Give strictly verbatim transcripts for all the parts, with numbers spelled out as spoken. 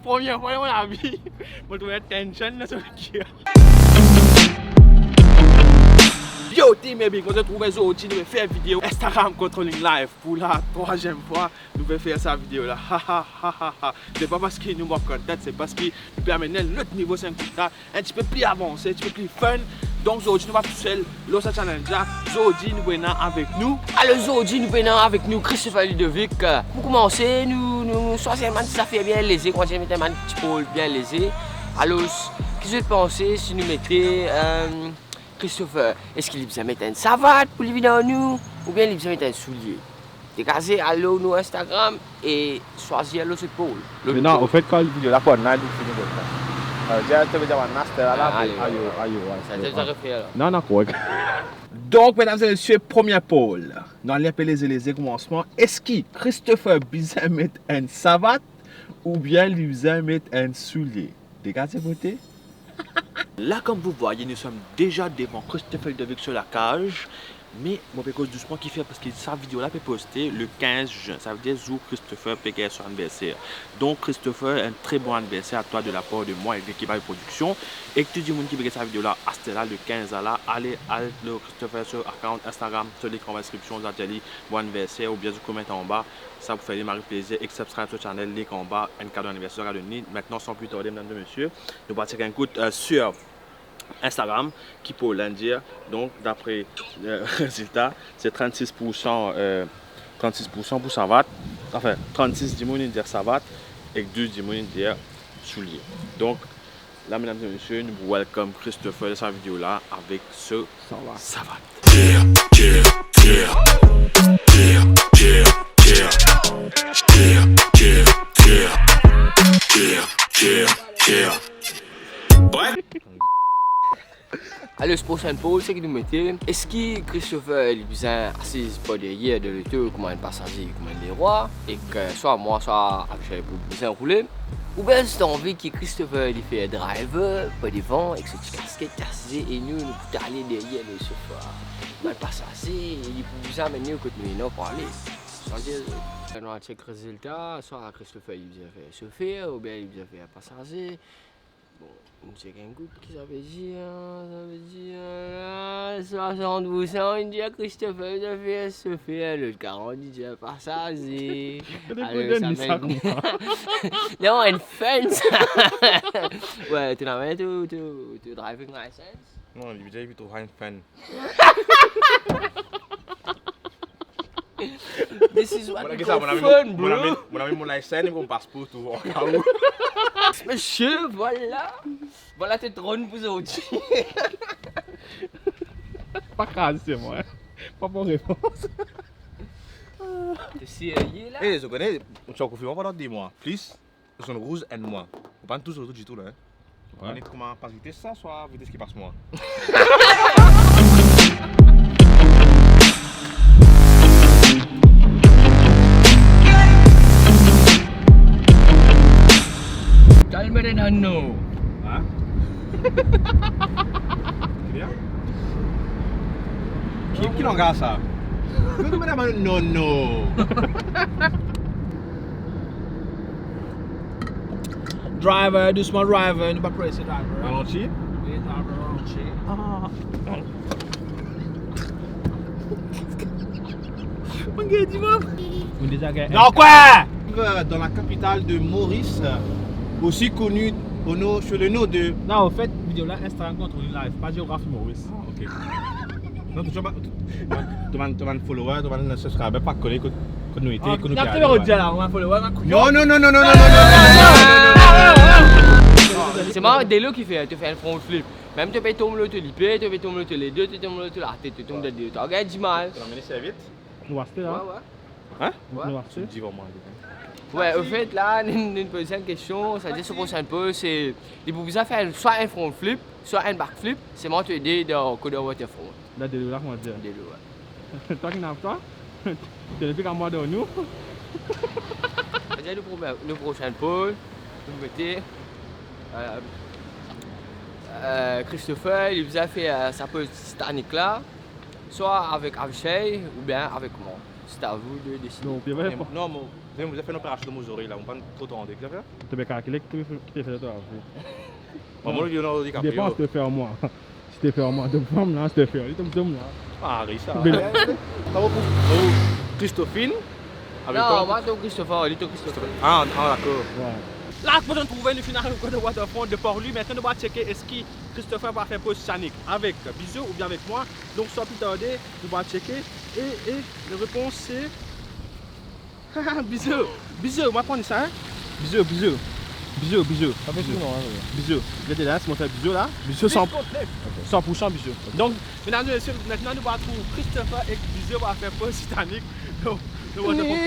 Premie fwa dan mo lavi, mo trouv tension dan so ker. Yo, team Ebi, kouma zot trouve zordi nou pe fer video Instagram controlling live pou la trwaziem fwa. Nou pe fer sa video la. Ha, ha, ha, ha, ha. Se pa parski nou mank content, se parski nou pe amenn enn lot nivo, se enn kout la, enn tipe pli avanse, enn tipe pli fun. Donk zordi nou pa tousel lor sa channel la. Zordi nou pou ena avek nou. Alor zordi nou pou ena avek nou Christopher Ludovic. Pou koumanse, nou, nou swazir enn bann ti zafer bien leze, kouma dir, met enn bann ti poll bien leze. Alor, ki zot panse si nou mete, eh, Christopher, eski li bizin met enn savat pou li vinn ar nou, oubien li bizin met enn soulie? Degaze, al lor nou Instagram e swazir lor so poll. Me non, anfet, kan video la pou online, li fini deja. Sa vedir, sa vedir, bann aster la, ah, ayo, ayo, ayo, ayo, sa, sa, sa refer la. Non, non, korek. Donk, medam e mesie, premie poll. Nou al enpe leze leze koumansman. Eski Christopher bizin met enn savat oubien li bizin met enn soulie? Degaze bote. La, comme vous voyez, nous sommes déjà devant Christopher Ludovic sur la cage. Me mo pe koz dousman, kifer? Parski sa video la pe poste le quinze juin, sa vedir zour Christopher pe gagn so aniverser. Donk Christopher, un très bon anniversaire à toi de la part de moi et de l'équipe de production. E tou dimoun ki pe gete sa video la aster la, le quinze la, ale, al lor Christopher so account Instagram, so link anba description, zot dir li bon anniverser oubien zot comment anba. Sa pou fer li mari plezir, e subscribe so channel, link anba, enn kado aniverser, kado ni. Maintenant, sans plus tarder, mesdames et messieurs, nou parti enn kout, eh, sur Instagram, ki pou linn dir. Donk, dapre, eh, rezilta, se trannsis poursan, eh, trannsis poursan pou savat. Anfin, trannsis dimoun inn dir savat, ek douz dimoun inn dir soulie. Donk, la, medam e mesie, nou pou welcome Christopher dan sa video la avek so savat. Savat. Alor, prosenn poll, seki nou mete, eski Christopher li bizin asiz par deryer dan loto kouma enn pasaze, kouma enn lerwa, ek swa mwa, swa Avishai pou bizin roule, oubien zot anvi ki Christopher li fer driver par devan ek so ti kasket, ti asize, e nou, nou pou ale deryer dan sofa. Bann pasaze, li pou bizin amenn nou kot nou ena pou ale. Sa vedir, nou al chek rezilta, swa Christopher li bizin fer sofer, oubien li bizin fer pasaze. Bon, nou chek enn kout ki sa ve dir, sa ve dir, eh, swasant poursan inn dir Christopher bizin fer sofer, lot karant inn dir pasaze. Alor, sa mem non, enn fun sa. Wey, to ena to, to, to driving license? Non, li bizin to enn fun. This is what we call fun, bro. Mo amenn, mo amenn mo license, mo paspor tou, au cas où. Misie, vwala. Vwala to drone pou zordi. Pa kraz, se mwa. Pa bon repons. To serie la? Eh, zot kone, mo ti an konfiman pandan de mwa. Plis, zone rouz enn mwa. Mo pa'nn tous loto ditou la, hein. Wey. Mo pa kone kouma pas vites sa, swa vites ki pas mwa. Kalme, Renano. Hein? Ki, ki langaz sa? Ki, ki, madame, non, non. Driver, dousman, driver, nou pa prese, driver. Ralanti? Wi, driver, ralanti. Ah. Mon Dieu, dis-moi. Dans quoi? Dans la capitale de Maurice, aussi connue au nom, sous le nom de... Non, anfet, video la Instagram controlling live, pa Géographie Maurice. Ah, ok. Non, to, to, to bann, to bann follower, to bann subscriber pa kone kot, kot nou ete, kot nou pe ale. Non, non, non. Se mwa, delo ki fer, to fer enn front flip. Mem to pe tom lor to lipe, to pe tom lor to lede, to tom lor to latet, to tom dan delo, to gagn dimal. To amenn serviet? Nou aste la. Wey, wey. Hein? Nou aste. Divan mwa. Wey, anfet, la, nou, nou poz enn kestion, sa ve dir so prosenn poz, se, li pou bizin fer swa enn front flip, swa enn back flip, selman tou le de dan, kot dan waterfall. Dan delo la, kouma dir? Delo, wey. Twa ki ena twa? To nepli ka mwa dan nou. Sa ve dir nou pro-, nou prosenn poz, nou mete, eh, eh, Christopher, li bizin fer, eh, sa poz Titanic la, swa avek Avishai, oubien avek mwa. C'est à vous de décider. Non, c'est vrai. Non, mo, mo fer enn operasion dan mo zorey la, mo pa tro tande. Ki zafer? To pe kalkile ki to pe fer, ki to pe fer twa, an fet. Mo, mo, Leonardo DiCaprio. Depan, si to fer mwa. Si to fer mwa, to fam la, si to fer li, to zom la. Ah, Richard. Sa va pou, pou Christophine? Non, mwa to Christopher, li to Christopher. Ah, ah, dakor. La, kouma nou trouve, nou finn ariv kot Waterfront de Port-Louis. Aster nou va tcheke eski Christopher va fer poz Titanic avek Bizou oubien avek mwa. Donk, san pli tarde, nou va tcheke. E, e, larepons se Bizou, Bizou, mo aprann sa, hein. Bizou, Bizou. Bizou, Bizou. Sa pe Bizou. Sinon, hein, Bizou. Gete la, si mo fer Bizou la. Bizou san, san pou san Bizou. Donk, medam e mesie, aster nou va trouv Christopher ek Bizou va fer poz Titanic. Donk, nou va trouv li.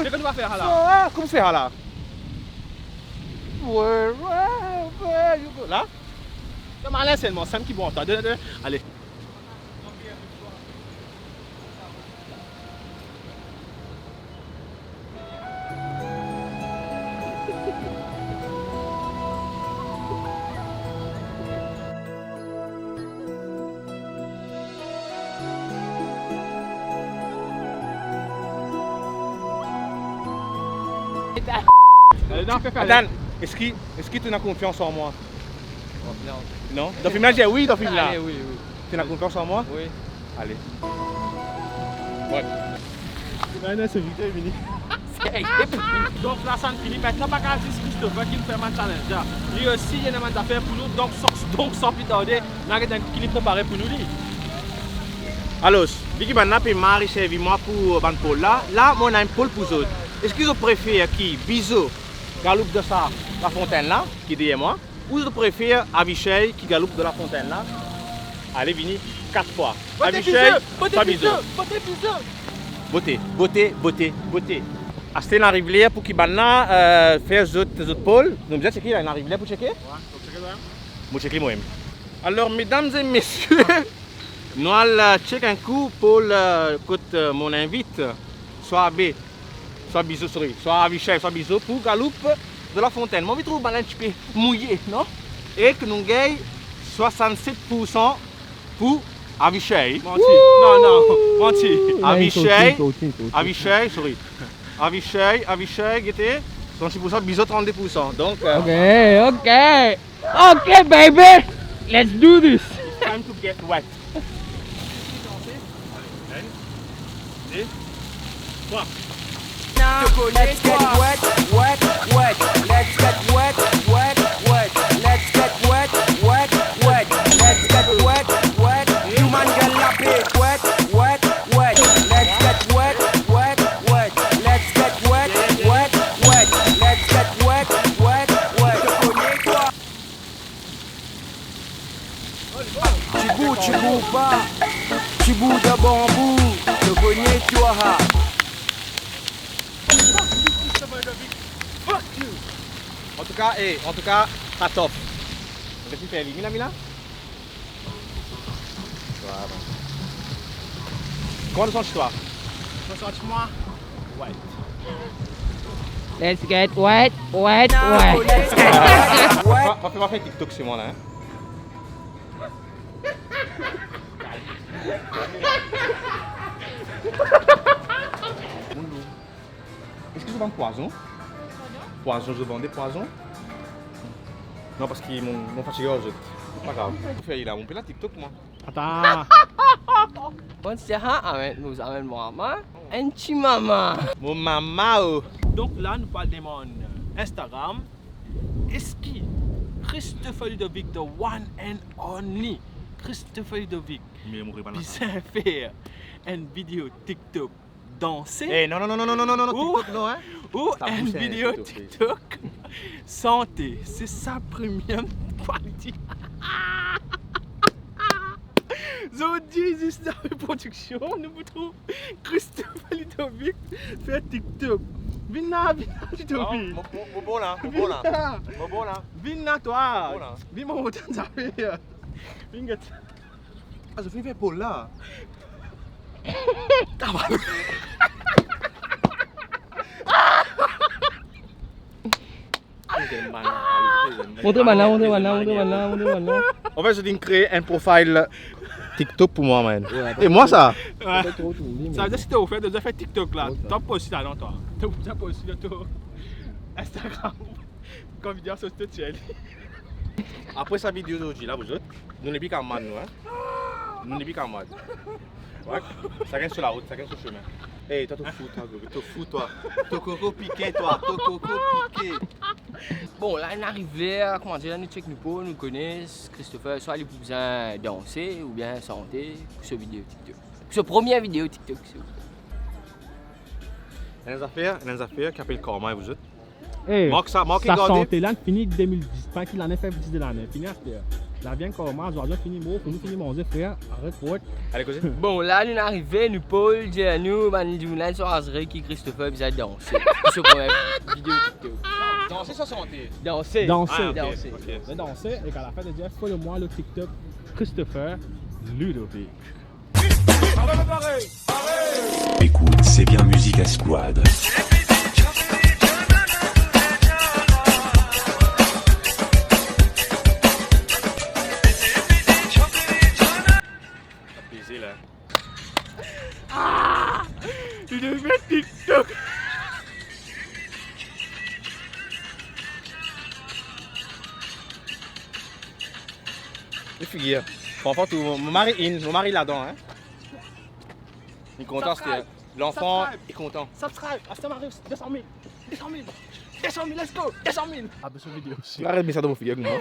Kouma nou va fer la? Kouma fer la? Wherever you go. La? Sa malin selman, sa ki bon, atann, ale. Atann, eski, eski to ena konfians an mwa? Non. Non? Dan fim la, dir wi, dan fim la. Ale, wi, wi. To ena konfians an mwa? Wi. Ale. Bon. Donk la, sa fini. Aster pa kapav zis Christopher ki fer bann challenge la. Li osi, li ena bann zafer pou nou. Donk, san, donk, san pli tarde, nou al get ki li prepare pou nou li. Alor, vi ki bann la pe mal servi mwa pou bann pol la, la, mo ena enn pol pou zot. Eski zot prefer ki Bizou galoup dan sa lafontenn la, ki deryer mwa, ou zot prefer Avishai ki galoup dan lafontenn la? Ale, vini kat fwa. Avishai, swa Bizou. Bote, bote, bote, bote. Aster inn ariv ler pou ki bann la, eh, fer zot, zot pol. Nou bizin tcheke la, inn ariv ler pou tcheke? Mo tcheke mwa mem. Alor, medam e mesie, nou al, eh, tchek enn kou pol, eh, kot, eh, mo invit, swa Abe, swa Bizou, sorry, swa Avishai, swa Bizou pou galoup dan lafontenn. Mo anvi trouv bann la enn tipe mouye, non? Ek nou gagn swasannset pou san pou Avishai. Manti. Non, non, manti. Avishai, Avishai, sorry. Avishai, Avishai, gete, swasannset pou san, Bizou trannde pou san. Donk, eh, ok, ok. Ok, baby, let's do this. It's time to get wet. Let's get wet, wet, wet. Let's get wet, wet, wet. Let's get wet, wet, wet. Let's get wet, wet. Human girl la pe wet, wet, wet. Let's get wet, wet, wet. Let's get wet, wet, wet. Let's get wet, wet, wet. Tibou, tibou pa, tibou dan banbou, to kogne twa, ha. Antouka, eh, antouka, hats off. Zot inn fer li, mi la, mi la. Kouma to santi twa? Mo santi mwa wet. Let's get wet, wet, wet. Pa, pa fer, pa fer TikTok sirman la, hein. Eski zot vann pwazon? Pardon? Pwazon, zot vann pwazon? Non, parski mo, mo fatige ar zot. Pa grav. Mo fer li la, mo pe la TikTok, mwa. Atann. Bon, se sa, amenn, nou amenn mo mama, enn ti mama. Mo mama, oh. Donk la, nou pou al demann Instagram, eski Christopher Ludovic, the one and only Christopher Ludovic, bizin fer enn video TikTok danse. Eh, non, non, non, TikTok, non, hein. Ou enn video TikTok sante. Se sa premium quality. Zot dir zis dan reprodiksion, nou pou trouv Christopher Ludovic fer TikTok. Vinn la, vinn la, Ludovic. Non, mo, mo, mo bon la, mo bon la. Vinn la. Mo bon la. Vinn la, twa. Mo bon la. Vinn, mo mont enn zafer. Vinn get. Ah, zot finn fer pol la. Montre bann la, montre bann la, montre bann la, montre bann la. Anfet, zot inn kree enn profil TikTok pou mwa, man. E mwa sa? Sa vedir si to fer, to fer TikTok la. To post la, non, to. To, to post la, to Instagram. Kan video sort, to tir li. Apre sa video zordi la, zot, nou nepli kamarad nou, hein? Nou nepli kamarad. Right? Sakenn so larot, sakenn so semin. Ey, twa, to fou, twa, Gogo, to fou, twa. To koko pike, twa, to koko pike. Bon, la, nou arive, kouma dir, la, nou check nou po, nou kone Christopher, swa li pou bizin danse, oubien sante, pou so video TikTok. Pou so premie video TikTok, si ou vle. Enn zafer, enn zafer ki apel karma, e zot. Eh, mark sa, mark sa, gade. Sante la fini de mil dis, pa ki lane, fer dis de lane, fini aster. Lavi enn karma, zwazo fini mor, fini, fini manze, frer, aret fot. Ale, koze. Bon, la, nou arive, nou Paul, dir nou, bann dimoun la, swazir ki Christopher bizin danse. Pou so premie video TikTok. Danse, swa sante? Danse. Danse. Ah, ok, ok. Danse. Me danse, e kan lafin, dir, follow mwa lor TikTok, Christopher Ludovic. Écoute, c'est bien Musica Squad. Apeze la. Ah! Li devinn TikTok. Li figir. Franchman, tou, mo mari in, mo mari ladan, hein. Li kontan, subscribe. Lanfan, subscribe. Li kontan. Subscribe. Aster mo ariv de san mil. De san mil. De san mil, let's go. De san mil. Ah, ben, so video osi. Aret met sa dan mo figir koumsa.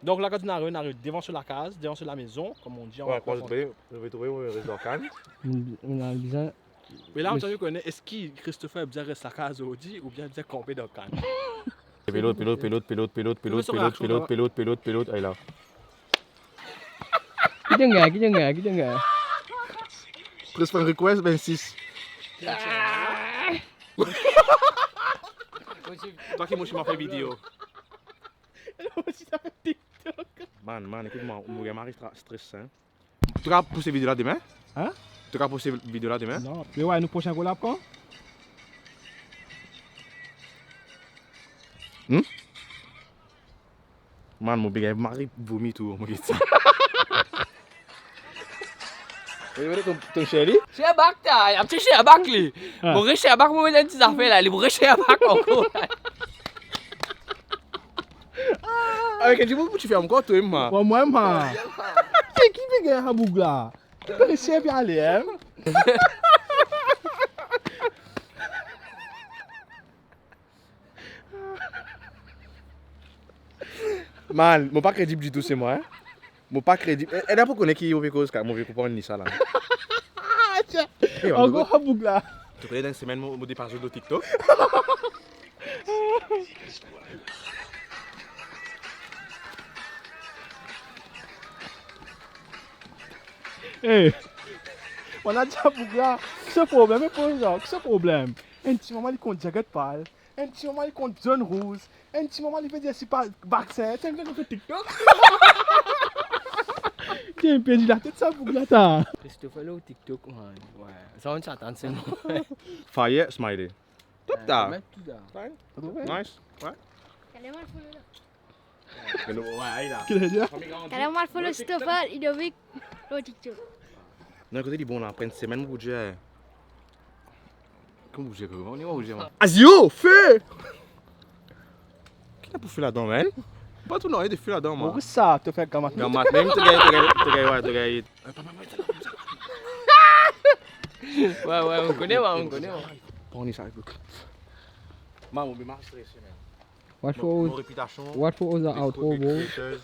Donk la, kan nou ariv, nou ariv devan so lakaz, devan so lamezon, kouma dir an fransez. Wi, kouma zot trouve, zot trouve, wi, res dan Cannes. Nou, nou bizin Me la, mo ti anvi kone, eski Christopher bizin res lakaz zordi oubien bizin kanpe dan Cannes? Pilot, pilot, pilot, pilot, pilot, pilot, pilot, pilot, pilot, pilot, pilot, ay la. Ki denge, ki denge, ki denge? Press friend request, vennsis. Twa ki mo sima fer video. Mo ti sa fer TikTok. Man, man, ekout mwa, mo gagn mari stra-, stres, hein. To kapav poste video la demin? Hein? To kapav poste video la demin? Non. Me wi, nou prosin kolab kan? Hmm? Man, mo pe gagn mari vomi tou, mo get sa. Wi, wi, to, to share li? Share back ta, li ti share back li. Ah. Mo re share back, mo met enn ti zafer la, li mo re share back ankor. Avek enn dimoun pou ti fer ankor, to e mwa. Mwa, mwa, mwa. Se ki pe gagn sa boug la? Ki pe resi epi ale, hein? Man, mo pa kredib ditou, se mwa, hein? Mo pa kredib. E, e, la pou kone ki mo pe koz, kan mo pe konpran ni sa la. Tia, eh, ankor sa boug la. To kone dan enn semenn mo, mo depas zot lor TikTok? Eh, mo ena dir boug la, ki so problem, e poz la, ki so problem? Enn ti mama li kont jaket pal, enn ti mama li kont zone rouz, enn ti mama li pe dir si pa vaksin, ti enn fer TikTok. Ti enn perdi latet sa boug la ta. Christopher lor TikTok, man. Wi, sa enn Satan, se mwa. Fire, smiley. Top ta. Wi, met tou ta. Fine. Nice. Wi. Kaler mo al follow la. Wi, ay la. Ki la dir? Kaler mo al follow Christopher Ludovic lor TikTok. Non, ekout li bon la, apre enn semenn, mo pou dir, kouma pou dir, kouma pou dir, man? Azio, fe! Ki ena pou fer ladan, man? Pa tou, non, ena de fer ladan, man. Mo sa, to fer gamat. Gamat, mem to gagn, to gagn, to gagn, wi, to gagn. Wi, wi, mo kone, wi, mo kone, wi. Pran sa, ekout. Man, mo pe mal strese, man. Watch for all, watch for all the outro, bro.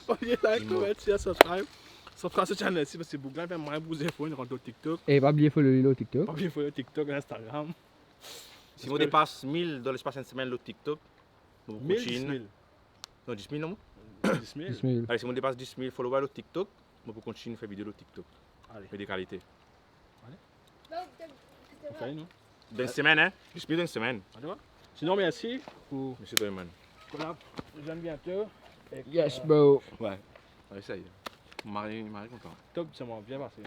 Oublie like, comment, share, subscribe. Subscribe so channel isi, parski boug la fer mwa bouz info, li rant lor TikTok. E pa bliye follow li lor TikTok. Pa bliye follow TikTok, Instagram. Si mo depas mil dan lespas enn semenn lor TikTok, mo pou kontign. Mil, dis mil? Non, dis mil, non? Dis mil. Dis mil. Ale, si mo depas dis mil follower lor TikTok, mo pou kontign fer video lor TikTok. Ale. Me de kalite. Ale. Ou fer, non? Dan enn semenn, hein? Dis mil dan enn semenn. Sinon, mersi pou... Mersi twa, man. Kolab, zwenn biento. Yes, bro. Wi. Wi, sa ye. Mari, mari kontan. Top, se mwa bien pase.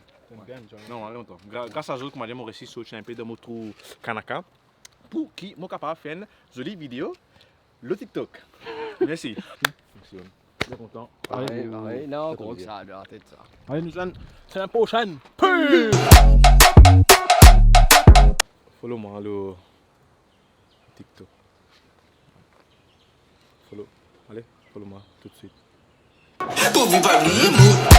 Bien enjoy. Non, mari kontan. Gra-, gras a zot, kouma dir, mo resi sorti enpe dan mo trou kanaka. Pou ki mo kapav fer enn zoli video lor TikTok. Mersi. Mersi, man. Bien kontan. Parey, Allez, parey. Non, Sa to kouma dir. Sa ador tet sa. Allez, nou zwenn semenn prosenn. Peace! Follow mwa lor TikTok. Follow. Allez, follow mwa toutswit. Pou viv lamour.